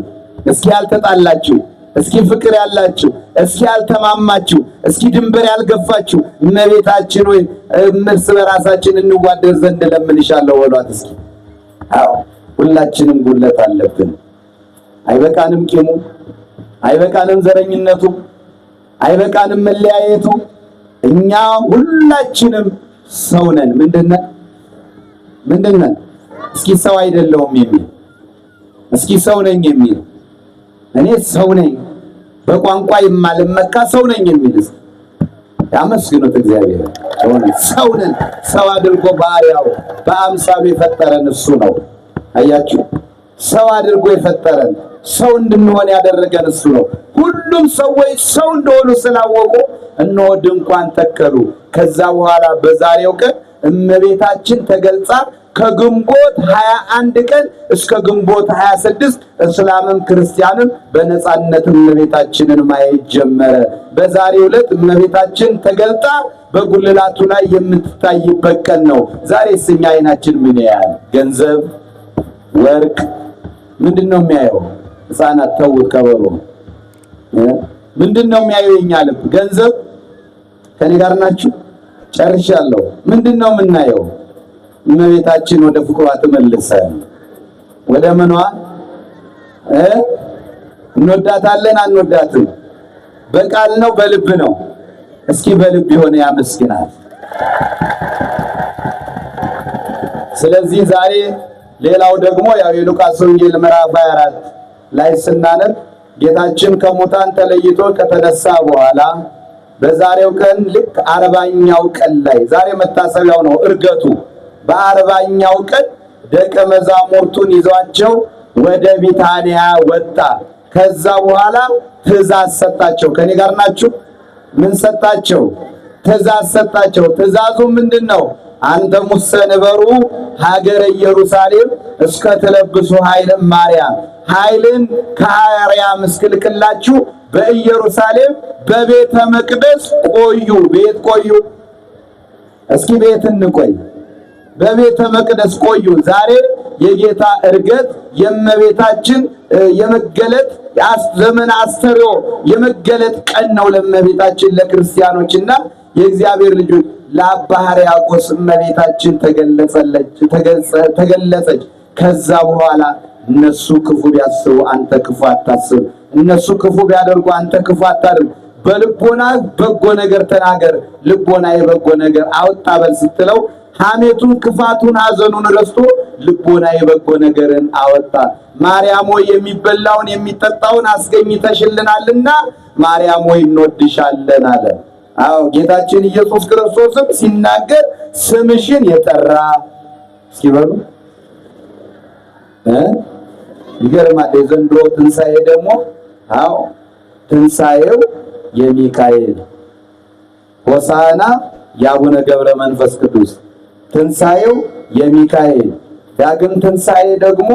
እስኪ ያልተጣላችሁ፣ እስኪ ፍቅር ያላችሁ፣ እስኪ ያልተማማችሁ፣ እስኪ ድንበር ያልገፋችሁ እመቤታችን ሆይ እርስ በራሳችን እንዋደድ ዘንድ እለምንሻለሁ በሏት እስኪ። አዎ ሁላችንም ጉድለት አለብን። አይበቃንም ቂሙ፣ አይበቃንም ዘረኝነቱ፣ አይበቃንም መለያየቱ። እኛ ሁላችንም ሰው ነን። ምንድነን? ምንድነን? እስኪ ሰው አይደለሁም የሚል እስኪ ሰው ነኝ የሚል እኔ ሰው ነኝ በቋንቋ የማልመካ ሰው ነኝ የሚል እስኪ ያመስግኑት እግዚአብሔር። ሰው ነን። ሰው አድርጎ ባሪያው በአምሳሉ የፈጠረን እሱ ነው። አያችሁ፣ ሰው አድርጎ የፈጠረን ሰው እንድንሆን ያደረገን እሱ ነው። ሁሉም ሰዎች ሰው እንደሆኑ ስላወቁ እነሆ ድንኳን ተከሉ። ከዛ በኋላ በዛሬው ቀን እመቤታችን ተገልጻ ከግንቦት 21 ቀን እስከ ግንቦት 26 እስላምም ክርስቲያንም በነፃነት እመቤታችንን ማየት ጀመረ። በዛሬው ዕለት እመቤታችን ተገልጣ በጉልላቱ ላይ የምትታይበት ቀን ነው። ዛሬስ እኛ አይናችን ምን ያያል? ገንዘብ፣ ወርቅ ምንድን ነው የሚያየው? ሕፃናት ተውት፣ ከበሮ ምንድን ነው የሚያየው? የኛ ልብ ገንዘብ። ከኔ ጋር ናችሁ? ጨርሻለሁ። ምንድን ነው የምናየው? እመቤታችን ወደ ፍቅሯ ትመልሰን። ወደ ምኗ እንወዳታለን? አንወዳትም? በቃል ነው በልብ ነው? እስኪ በልብ የሆነ ያመስግናል። ስለዚህ ዛሬ ሌላው ደግሞ ያው የሉቃስ ወንጌል ምዕራፍ 24 ላይ ስናነብ ጌታችን ከሙታን ተለይቶ ከተነሳ በኋላ በዛሬው ቀን ልክ 40ኛው ቀን ላይ ዛሬ መታሰቢያው ነው እርገቱ። በ40ኛው ቀን ደቀ መዛሙርቱን ይዟቸው ወደ ቢታንያ ወጣ። ከዛ በኋላ ትእዛዝ ሰጣቸው። ከኔ ጋር ናችሁ? ምን ሰጣቸው? ትእዛዝ ሰጣቸው። ትእዛዙ ምንድን ነው? አንተ ሙሰ ንበሩ ሀገረ ኢየሩሳሌም እስከ ትለብሱ ኃይለ ማርያም፣ ኃይልን ከአርያም እስክልክላችሁ በኢየሩሳሌም በቤተ መቅደስ ቆዩ። ቤት ቆዩ። እስኪ ቤት እንቆይ። በቤተ መቅደስ ቆዩ። ዛሬ የጌታ እርገት የእመቤታችን የመገለጥ ዘመን አስተርእዮ የመገለጥ ቀን ነው ለእመቤታችን ለክርስቲያኖችና የእግዚአብሔር ልጆች። ለአባ ሕርያቆስ እመቤታችን ተገለጸች። ከዛ በኋላ እነሱ ክፉ ቢያስቡ አንተ ክፉ አታስብ፣ እነሱ ክፉ ቢያደርጉ አንተ ክፉ አታድርግ፣ በልቦና በጎ ነገር ተናገር፣ ልቦና የበጎ ነገር አወጣ በል ስትለው ሐሜቱን፣ ክፋቱን፣ ሐዘኑን ረስቶ ልቦና የበጎ ነገርን አወጣ። ማርያም ሆይ የሚበላውን የሚጠጣውን አስገኝተሽልናልና ማርያም ሆይ እንወድሻለን አለ። አዎ ጌታችን ኢየሱስ ክርስቶስም ሲናገር ስምሽን የጠራ እስኪ በሉ ይገርማል። የዘንድሮ ትንሣኤ ደግሞ አዎ ትንሣኤው የሚካኤል፣ ሆሳዕና የአቡነ ገብረ መንፈስ ቅዱስ፣ ትንሣኤው የሚካኤል፣ ዳግም ትንሣኤ ደግሞ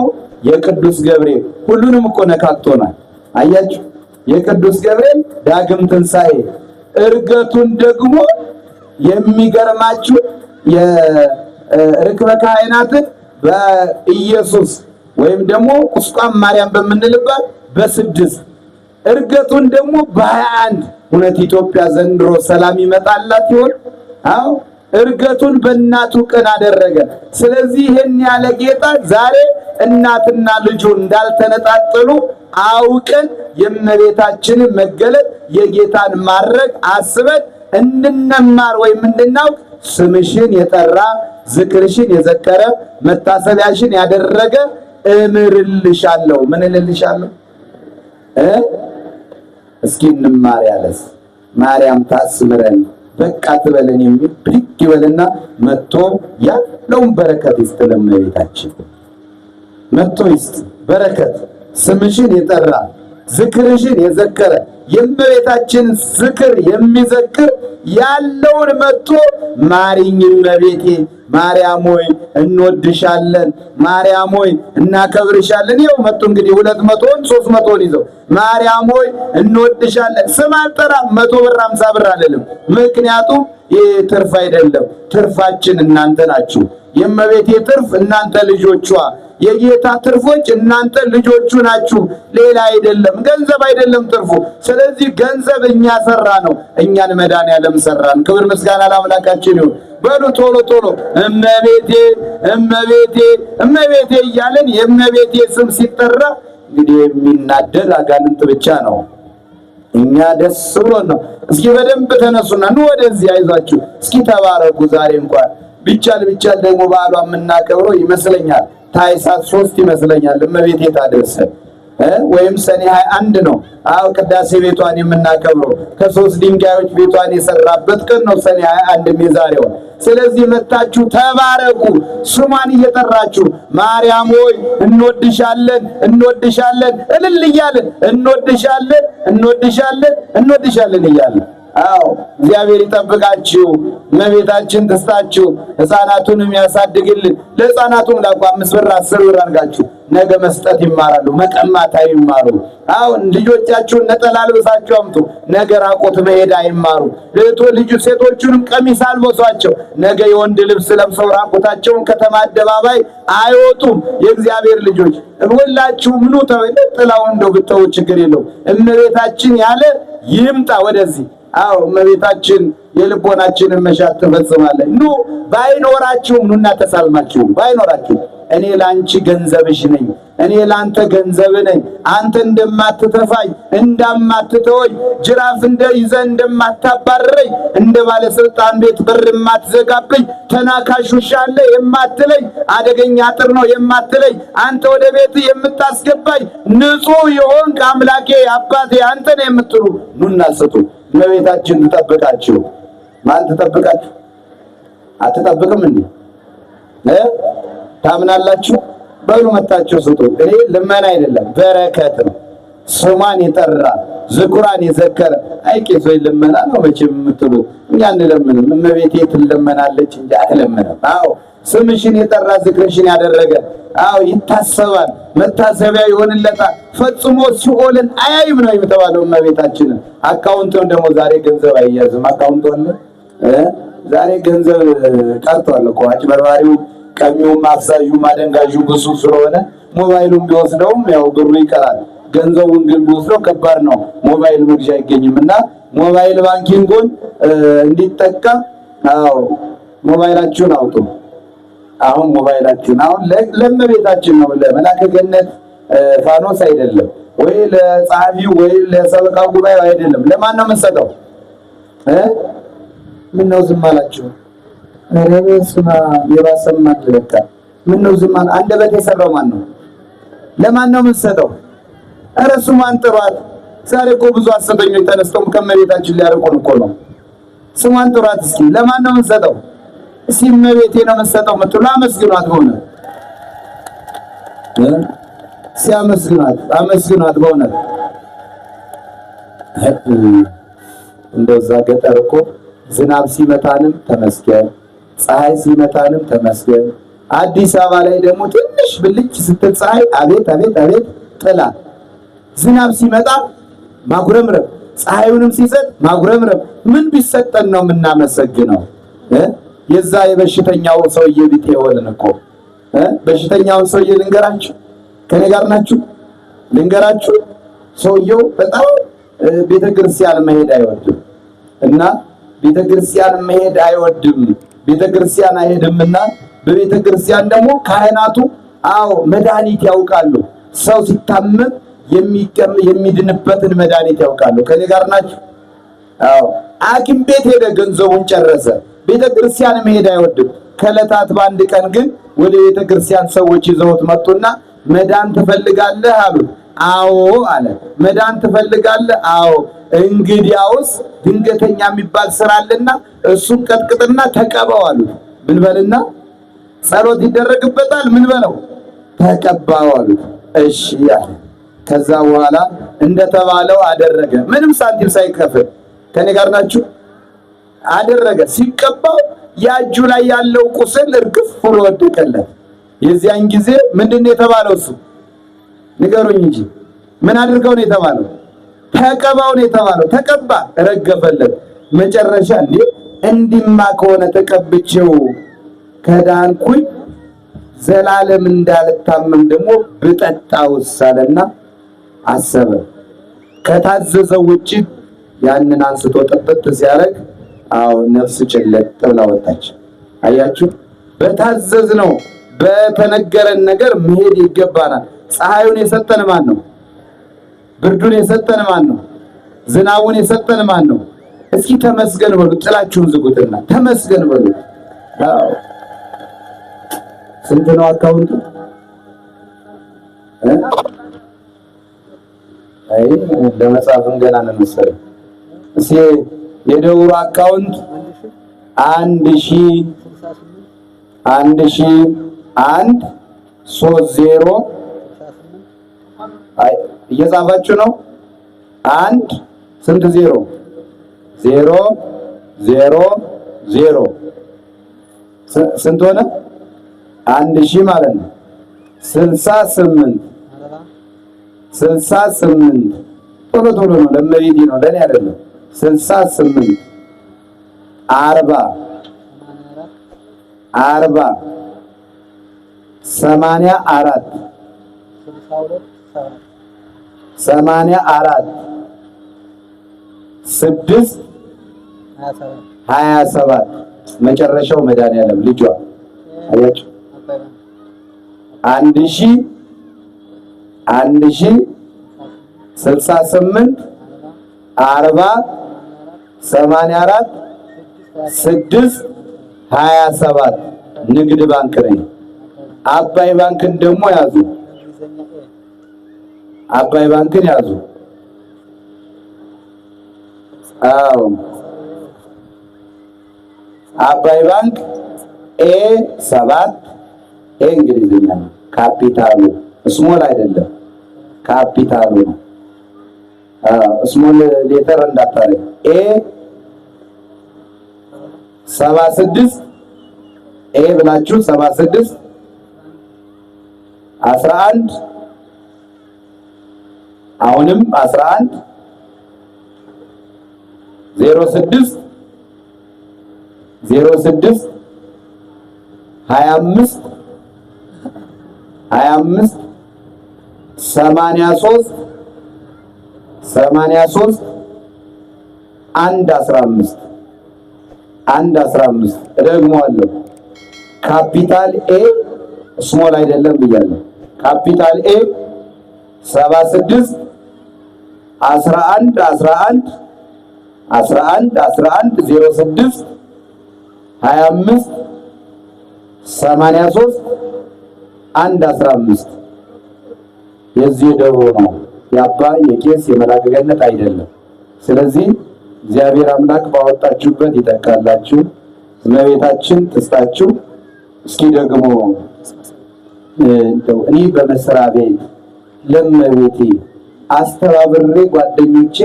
የቅዱስ ገብርኤል። ሁሉንም እኮ ነካክቶናል። አያችሁ፣ የቅዱስ ገብርኤል ዳግም ትንሣኤ እርገቱን ደግሞ የሚገርማችሁ የርክበ ካህናትን በኢየሱስ ወይም ደግሞ ቁስቋም ማርያም በምንልባት በ6 እርገቱን ደግሞ በ21። እውነት ኢትዮጵያ ዘንድሮ ሰላም ይመጣላት ይሆን? አዎ ዕርገቱን በእናቱ ቀን አደረገ። ስለዚህ ይህን ያለ ጌታ ዛሬ እናትና ልጁ እንዳልተነጣጠሉ አውቀን የእመቤታችንን መገለጥ የጌታን ማድረግ አስበን እንድንማር ወይም እንድናውቅ ስምሽን የጠራ ዝክርሽን የዘከረ መታሰቢያሽን ያደረገ እምርልሻለሁ። ምን እልልሻለሁ? እስኪ እንማር ያለስ ማርያም ታስምረን በቃ ትበለን የሚል ብድግ ይበልና መጥቶ ያለውን በረከት ይስጥ። ለእመቤታችን መጥቶ ይስጥ በረከት። ስምሽን የጠራ ዝክርሽን የዘከረ የእመቤታችን ዝክር የሚዘክር ያለውን መጥቶ ማሪኝ እመቤቴ ማርያም ሆይ እንወድሻለን፣ ማርያም ሆይ እናከብርሻለን። ይኸው መጡ እንግዲህ 200ን 300ን ይዘው ማርያም ሆይ እንወድሻለን። ስም አልጠራም፣ 100 ብር 50 ብር አልልም። ምክንያቱም ይህ ትርፍ አይደለም። ትርፋችን እናንተ ናችሁ። የእመቤቴ ትርፍ እናንተ ልጆቿ፣ የጌታ ትርፎች እናንተ ልጆቹ ናችሁ። ሌላ አይደለም፣ ገንዘብ አይደለም ትርፉ። ስለዚህ ገንዘብ እኛ ሰራ ነው፣ እኛን መድኃኒዓለም ሰራን። ክብር ምስጋና ለአምላካችን ይሁን። በሉ ቶሎ ቶሎ እመቤቴ እመቤቴ እመቤቴ እያለን የእመቤቴ ስም ሲጠራ እንግዲህ የሚናደድ አጋንንት ብቻ ነው። እኛ ደስ ብሎን ነው። እስኪ በደንብ ተነሱና ኑ ወደዚህ፣ አይዟችሁ፣ እስኪ ተባረኩ። ዛሬ እንኳን ቢቻል ቢቻል ደግሞ በዓሏ የምናከብረው ይመስለኛል ታኅሳስ 3 ይመስለኛል እመቤቴ ታደርሰን ወይም ሰኔ 21 ነው። አዎ ቅዳሴ ቤቷን የምናከብረው ከሶስት ድንጋዮች ቤቷን የሰራበት ቀን ነው ሰኔ 21 የዛሬው። ስለዚህ መታችሁ ተባረኩ። ስሟን እየጠራችሁ ማርያም ሆይ እንወድሻለን፣ እንወድሻለን እልል እያለን እንወድሻለን፣ እንወድሻለን፣ እንወድሻለን እያለን አዎ እግዚአብሔር ይጠብቃችሁ፣ እመቤታችን ትስጣችሁ፣ ሕፃናቱንም ያሳድግልን። ለሕፃናቱም ላኩ 5 ብር 10 ብር አድርጋችሁ ነገ መስጠት ይማራሉ፣ መቀማት አይማሩ። አሁን ልጆቻችሁን ነጠላ አልብሳችሁ አምጡ፣ ነገ ራቆት መሄድ አይማሩ። ልጁ ሴቶቹንም ቀሚስ አልበሷቸው፣ ነገ የወንድ ልብስ ለብሰው ራቆታቸውን ከተማ አደባባይ አይወጡም። የእግዚአብሔር ልጆች ሁላችሁ ምኑ ጥላውን እንደው ብተው ችግር የለው። እመቤታችን ያለ ይምጣ ወደዚህ። አዎ እመቤታችን የልቦናችንን መሻት ትፈጽማለች። ኑ ባይኖራችሁም ኑና ተሳልማችሁ ባይኖራችሁ እኔ ላንቺ ገንዘብሽ ነኝ፣ እኔ ላንተ ገንዘብ ነኝ። አንተ እንደማትተፋኝ እንደማትተወኝ፣ ጅራፍ እንደ ይዘህ እንደማታባርረኝ፣ እንደ ባለስልጣን ቤት በር የማትዘጋብኝ፣ ተናካሽ ውሻ አለ የማትለኝ፣ አደገኛ አጥር ነው የማትለኝ፣ አንተ ወደ ቤት የምታስገባኝ ንጹሕ የሆንክ አምላኬ አባቴ አንተ ነው የምትሉ ኑና ስጡ። እመቤታችን ትጠብቃችሁ። ማን ትጠብቃችሁ? አትጠብቅም እንዴ? ታምናላችሁ? በሉ መታችሁ ስጡ። እኔ ልመና አይደለም በረከት ነው። ስሟን የጠራ ዝክሯን የዘከረ አይ ቄስ ወይ ልመና ነው መቼም የምትሉ እኛ አንለምንም። እመቤቴ ትለመናለች እንጂ አትለምንም። አዎ ስምሽን የጠራ ዝክርሽን ያደረገ አዎ ይታሰባል፣ መታሰቢያ ይሆንለታል። ፈጽሞ ሲኦልን አያይም ነው የተባለው እመቤታችንን። account ኡን ደግሞ ዛሬ ገንዘብ አይያዝም። account ኡ አለ ዛሬ ገንዘብ ቀርቷል እኮ አጭበርባሪው፣ ቀሚውም፣ አፍዛዡም፣ አደንጋዡ ብዙ ስለሆነ ሞባይሉን ቢወስደውም ያው ብሩ ይቀራል። ገንዘቡን ግን ቢወስደው ከባድ ነው። ሞባይል መግዣ አይገኝም እና mobile banking ኡን እንዲጠቀም አዎ ሞባይላችሁን አውጡ። አሁን ሞባይላችሁን አሁን ለእመቤታችን ነው፣ ለመላከ ገነት ፋኖስ አይደለም ወይ ለጸሐፊው ወይ ለሰበካ ጉባኤው አይደለም። ለማን ነው የምንሰጠው? ምን ነው ዝም አላችሁ? ኧረ በስመ አብ የባሰማ በቃ ምን ነው ዝም አለ? አንደበት የሰራው ማን ነው? ለማን ነው የምንሰጠው? ኧረ ስሟን ጥሯት። ዛሬ እኮ ብዙ ሐሰተኞች ተነስተው ከእመቤታችን ሊያርቁን እኮ ነው። ስሟን ጥሯት እስኪ። ለማን ነው የምንሰጠው? እስኪ እመቤቴ ነው የምንሰጠው የምትሉ አመስግኗት፣ በእውነት ሲያመስግኗት፣ አመስግኗት በእውነት። እንደዛ ገጠር እኮ ዝናብ ሲመታንም ተመስገን፣ ፀሐይ ሲመታንም ተመስገን። አዲስ አበባ ላይ ደግሞ ትንሽ ብልጭ ስትል ፀሐይ አቤት አቤት አቤት ጥላ፣ ዝናብ ሲመጣ ማጉረምረም፣ ፀሐዩንም ሲሰጥ ማጉረምረም። ምን ቢሰጠን ነው የምናመሰግነው? የዛ የበሽተኛው ሰውዬ ቢጤ የሆንን እኮ። በሽተኛውን ሰውዬ ልንገራችሁ፣ ከኔ ጋር ናችሁ? ልንገራችሁ። ሰውየው በጣም ቤተክርስቲያን መሄድ አይወድም እና ቤተክርስቲያን መሄድ አይወድም። ቤተ ክርስቲያን አይሄድምና በቤተ ክርስቲያን ደግሞ ካህናቱ አዎ መድኃኒት ያውቃሉ። ሰው ሲታመም የሚድንበትን መድኃኒት ያውቃሉ። ከኔ ጋር ናቸው። አዎ ሐኪም ቤት ሄደ፣ ገንዘቡን ጨረሰ። ቤተ ክርስቲያን መሄድ አይወድም። ከዕለታት በአንድ ቀን ግን ወደ ቤተ ክርስቲያን ሰዎች ይዘውት መጡና መዳን ትፈልጋለህ አሉት። አዎ አለ። መዳን ትፈልጋለህ? አዎ። እንግዲያውስ ድንገተኛ የሚባል ስራ አለና እሱን ቀጥቅጥና ተቀባው አሉት። ምን በልና ጸሎት ይደረግበታል። ምን በለው ተቀባው አሉት። እሺ አለ። ከዛ በኋላ እንደተባለው አደረገ። ምንም ሳንቲም ሳይከፍል ከኔ ጋር ናችሁ? አደረገ። ሲቀባው ያጁ ላይ ያለው ቁስል እርግፍ ብሎ ወደቀለት። የዚያን ጊዜ ምንድን ነው የተባለው? እሱ ንገሩኝ እንጂ ምን አድርገው ነው የተባለው? ተቀባው ነው የተባለው። ተቀባ፣ ረገፈለት። መጨረሻ እንዴ እንዲማ ከሆነ ተቀብቼው ከዳንኩኝ ዘላለም እንዳልታመም ደግሞ ብጠጣውስ አለና አሰበ። ከታዘዘው ውጭ ያንን አንስቶ ጥጥት ሲያደርግ አዎ ነፍስ ጭለጥ ብላ ወጣች። አያችሁ፣ በታዘዝ ነው በተነገረን ነገር መሄድ ይገባናል። ፀሐዩን የሰጠን ማን ነው? ብርዱን የሰጠን ማን ነው? ዝናቡን የሰጠን ማን ነው? እስኪ ተመስገን በሉ። ጥላችሁን ዝጉትና ተመስገን በሉ። አዎ ስንት ነው አካውንቱ? አይ ለመጻፍም ገና ነው መሰለኝ። እስኪ የደብሩ አካውንት 1000 1000 1 3 0 አይ እየጻፋችሁ ነው። አንድ ስንት ዜሮ ዜሮ ዜሮ ዜሮ ስንት ሆነ? 1000 ማለት ነው። 68 68 ቶሎ ቶሎ ነው፣ ለመቤቴ ነው ለኔ አይደለም። 68 40 40 84 84 6 27 መጨረሻው መድኃኒዓለም ልጇ አያችሁ። 1000 1000 68 40 84 6 27 ንግድ ባንክ ነኝ። አባይ ባንክን ደግሞ ያዙ። አባይ ባንክን ያዙ። አዎ አባይ ባንክ A 7 A እንግሊዝኛ ነው። capital ኡ small አይደለም፣ ካፒታሉ ነው። small letter እንዳታረግ። A 76 A ብላችሁ 76 11 አሁንም 11 06 06 25 25 83 83 1 15 1 15 እደግመዋለሁ። capital A small አይደለም ብያለሁ። capital A 76 11 11 11 11 06 25 83 1 15 የዚህ ደብሩ ነው። የአባ የቄስ የመላከ ገነት አይደለም። ስለዚህ እግዚአብሔር አምላክ ባወጣችሁበት ይጠቃላችሁ፣ እመቤታችን ትስጣችሁ። እስኪ ደግሞ እንደው እኔ በመስሪያ ቤት ለመቤቴ አስተባብሬ ጓደኞቼ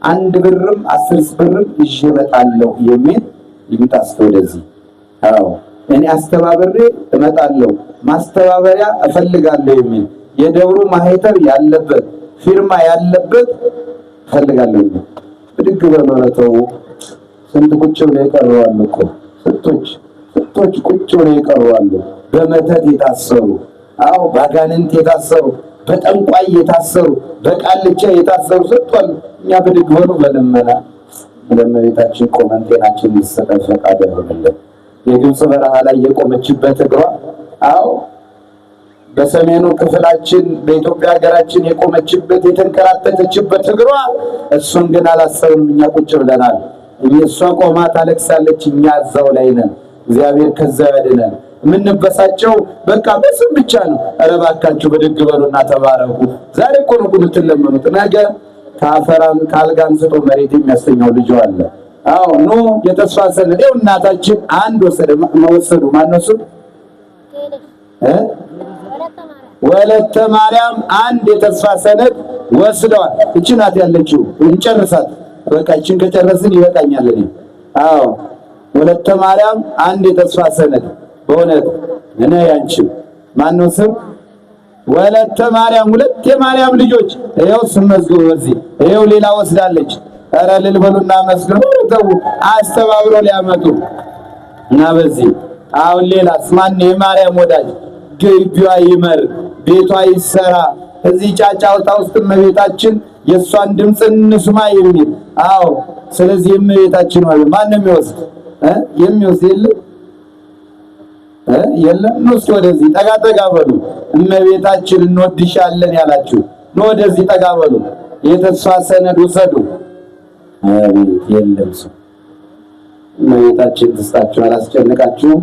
1 ብርም 10 ብርም ይዤ እመጣለሁ የሚል ይምጣ እስከ ወደዚህ። አዎ እኔ አስተባብሬ እመጣለሁ፣ ማስተባበሪያ እፈልጋለሁ የሚል የደብሩ ማህተብ ያለበት ፊርማ ያለበት እፈልጋለሁ የሚል ብድግ በሉ። ኧረ ተው፣ ስንት ቁጭ ብለው የቀሩ አሉ እኮ ስንቶች ስንቶች ቁጭ ብለው የቀሩ አሉ። በመተት የታሰሩ፣ አዎ ባጋንንት የታሰሩ፣ በጠንቋይ የታሰሩ፣ በቃልቻ የታሰሩ ስንት አሉ። እኛ ብድግ በሉ። በልመና ለእመቤታችን ቆመን ጤናችን እንዲሰጠን ፈቃድ ያደርግልን። የግብፅ በረሃ ላይ የቆመችበት እግሯ፣ አዎ በሰሜኑ ክፍላችን በኢትዮጵያ ሀገራችን የቆመችበት የተንከራተተችበት እግሯ፣ እሱን ግን አላሰብንም። እኛ ቁጭ ብለናል። እሷ ቆማ ታለቅሳለች፣ እኛ እዛው ላይ ነን። እግዚአብሔር ከዛ ያድነን። የምንበሳጨው በቃ በስም ብቻ ነው። ኧረ እባካችሁ ብድግ በሉና ተባረኩ። ዛሬ እኮ ነው የምትለመኑት። ነገ ከአፈራም ከአልጋ አንስቶ መሬት የሚያስተኛው ልጅ አለ። አዎ ኑ የተስፋ ሰነድ ይኸው እናታችን አንድ ወሰደ መወሰዱ ማነው እሱ እ ወለተ ማርያም አንድ የተስፋ ሰነድ ወስደዋል። እቺ ናት ያለችው። እንጨርሳት በቃ እቺን ከጨረስን ይበቃኛል እኔ። አዎ ወለተ ማርያም አንድ የተስፋ ሰነድ በእውነት እኔ ያንቺ ማነው ስም ወለተ ማርያም፣ ሁለት የማርያም ልጆች ይኸው ስም መዝግቡ። በዚህ ይኸው ሌላ ወስዳለች። ኧረ እልል በሉና መስግኑ። ተው አስተባብሮ ሊያመጡ እና በዚህ አሁን ሌላስ ማን የማርያም ወዳጅ ግቢዋ ይመር ቤቷ ይሰራ እዚህ ጫጫታ ውስጥ እመቤታችን የእሷን ድምፅ እንስማ የሚል አዎ። ስለዚህ እመቤታችን ወይ ማን ነው የሚወስድ እ የሚወስድ የለም እ የለም። ኑ እስኪ ወደዚህ ጠጋ ጠጋ በሉ። እመቤታችን እንወድሻለን ያላችሁ ኑ ወደዚህ ጠጋ በሉ። የተስፋ ሰነድ ውሰዱ። አቤት የለም ሰው። እመቤታችን ትስጣችሁ፣ አላስጨንቃችሁም።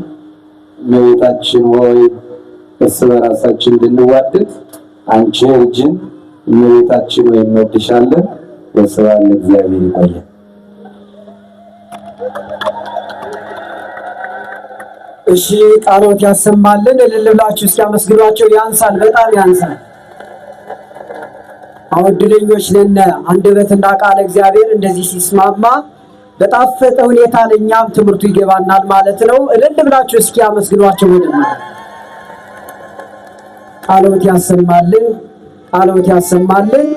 እመቤታችን ሆይ እርስ በራሳችን እንድንዋደድ አንቺ እርጅን። እመቤታችን ሆይ እንወድሻለን። ወስብሐት ለእግዚአብሔር። ይቆያል። እሺ ቃሎት ያሰማልን። እልል ብላችሁ እስኪ አመስግኗቸው። ያንሳል፣ በጣም ያንሳል። አሁን እድለኞች ነን። አንደበትና ቃለ እግዚአብሔር እንደዚህ ሲስማማ በጣፈጠ ሁኔታ ለእኛም ትምህርቱ ይገባናል ማለት ነው። እልል ብላችሁ እስኪ አመስግኗቸው። ወደ ቃሎት ያሰማልን፣ ቃሎት ያሰማልን።